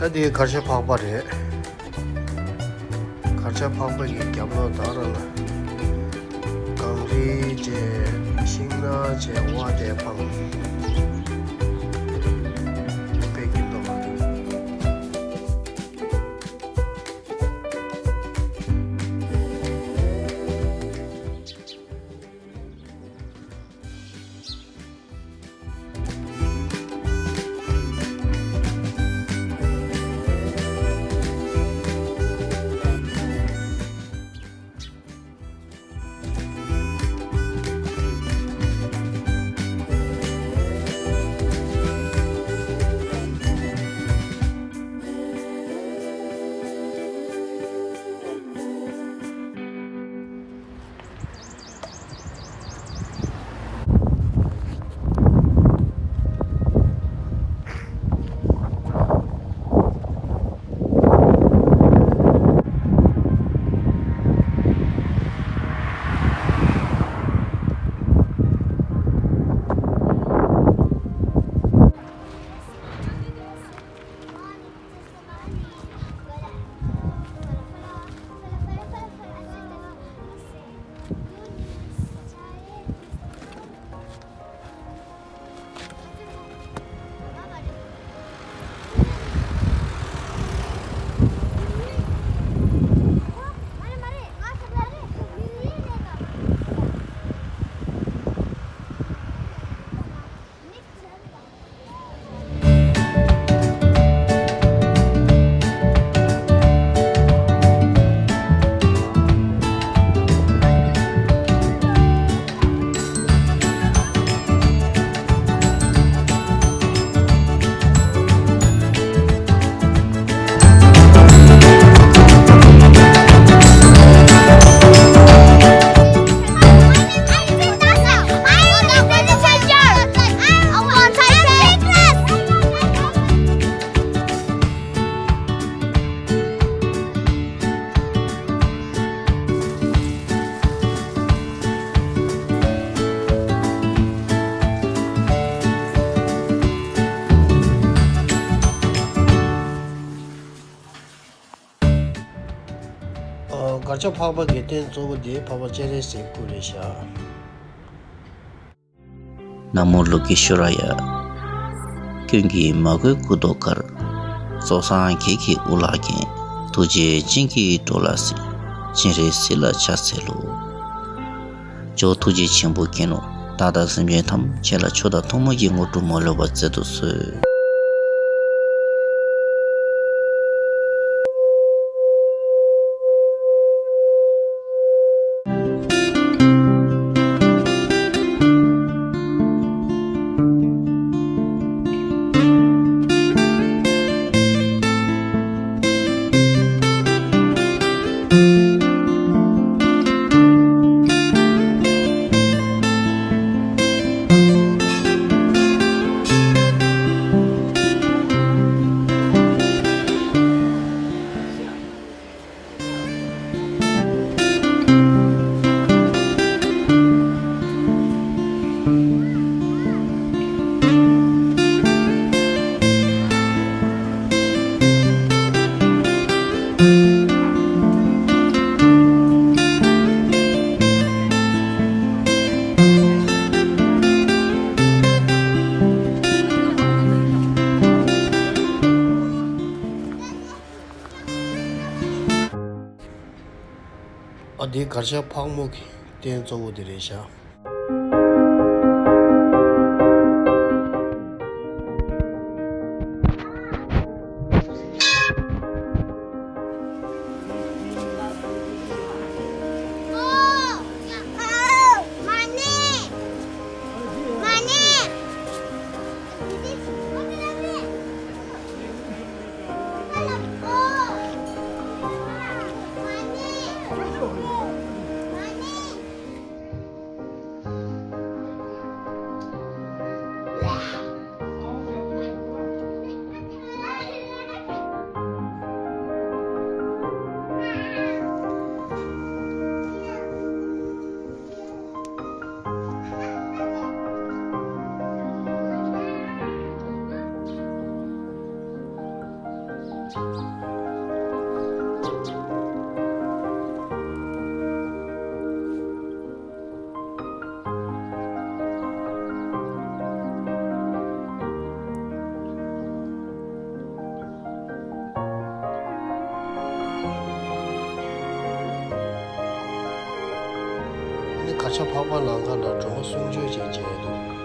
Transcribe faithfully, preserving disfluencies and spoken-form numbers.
ད་དེ་གར་ཞ་ཕག་པ་རེད། གར་ཞ་ཕག་པ་གི་རྒྱབ་ལོགས་དག་ར་ལ། གངས་རི་བྱས། ཤིང་ནགས་བྱས། དབའ་དེ་འཕངས། དཔེ་སྐྱིད་མདོག་ལ། ཨ། གར་ཞ་ཕག་པ་གི་རྟེན་གཙོ་བོ་དེ་འཕགས་པ་སྤྱན་རས་གཟིགས་སྐུ་རེད་ཤག་ན་མོ་ལོ་ཀེ་ཤྭ་ར་ཡ། ཀུན་གྱིས་མ་གོས་སྐུ་མདོག་དཀར། སྩོགས་སངས་རྒྱས་ཀྱི་དབུ་ལ་འགེངས། ཐུགས་རྗེའི་སྤྱན་གྱིས་འགྲོ་ལ་གཟིགས། སྤྱན་རས་གཟིགས་ལ་ཕྱག་འཚལ་ལོ། ཇོ་བོ་ཐུགས་རྗེ་ཆེན་པོ་མཁྱེན་ནོ། བདག་དང་སེམས་ཅན་ཐམས་ཅད་ལ་མཆོག་དང་ཐུན་མོང་གི་དངོས་གྲུབ་མ་ལུས་པ་སྩལ་དུ་གསོལ། ཨ། འདི་གར་ཞ་ཕག་མོ་གི་རྟེན་གཙོ་བོ་དེ་རེད་ཤག་ཤ་འཕགས་པ་ལང་ཀ་ལ་སྒྲོལ་མ་གསུང་ཆོས་ཅིག་མཇལ་འདུག།